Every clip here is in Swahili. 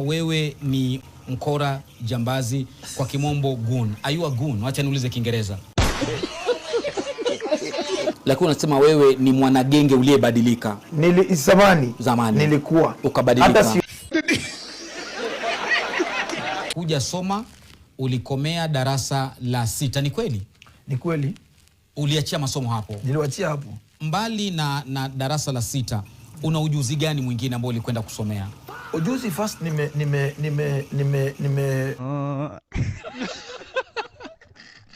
Wewe ni mkora, jambazi, kwa kimombo goon. Are you a goon? Wacha niulize Kiingereza. Lakini unasema wewe ni mwanagenge uliyebadilika. Zamani, Zamani. Nilikuwa Ukabadilika. Hata si Hujasoma, ulikomea darasa la 6, ni kweli? Ni kweli. Uliachia masomo hapo? Niliwachia hapo. Mbali na darasa la 6, una ujuzi gani mwingine ambao ulikwenda kusomea? Ujuzi first nime nime nime nime nime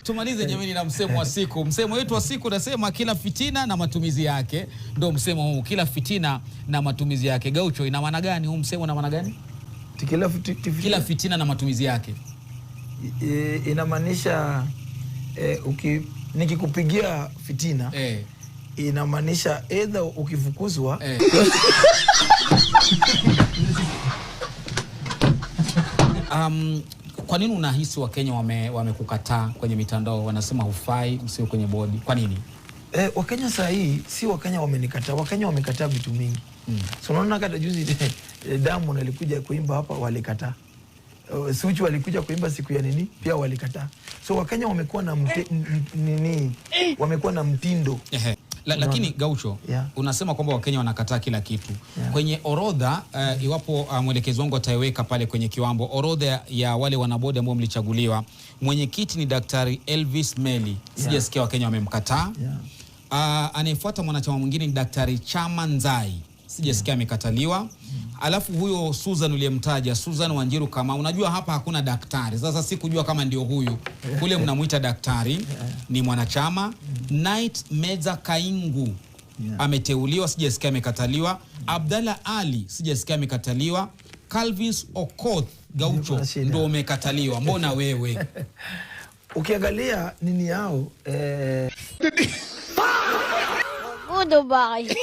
Tumalize jamani na msemo wa siku. Msemo wetu wa siku unasema kila fitina na matumizi yake. Ndio msemo huu, kila fitina na matumizi yake. Gaucho, ina maana gani huu msemo, una maana gani? Kila Kila fitina na matumizi yake. Inamaanisha nikikupigia fitina inamaanisha either ukifukuzwa Kwa nini unahisi Wakenya wamekukataa kwenye mitandao, wanasema hufai, usiwe kwenye bodi? Kwa nini? Wakenya saa hii si Wakenya wamenikataa, Wakenya wamekataa vitu mingi. So unaona hata juzi Diamond alikuja kuimba hapa walikataa. Suchu walikuja kuimba siku ya nini pia walikataa. So Wakenya wamekuwa na nini? Wamekuwa na mtindo. Lakini Gaucho, unasema kwamba Wakenya wanakataa kila kitu. Kwenye orodha iwapo mwelekezi wangu ataiweka pale kwenye kiwambo orodha ya wale wanabodi ambao mlichaguliwa, mwenyekiti ni Daktari Elvis Meli. Sijasikia Wakenya wamemkataa. Anayefuata mwanachama mwingine ni Daktari Chama Nzai. Sijasikia amekataliwa. Alafu huyo Susan uliyemtaja, Susan Wanjiru Kamau, unajua hapa hakuna daktari. Sasa sikujua kama ndio huyu. Kule mnamuita daktari, ni mwanachama. Knight Meza Kaingu ameteuliwa, sijasikia amekataliwa. Abdalla Ali sijasikia amekataliwa. Calvins Okoth Gaucho Kuna shida. ndio umekataliwa. Mbona wewe? Ukiangalia nini yao Goodbye.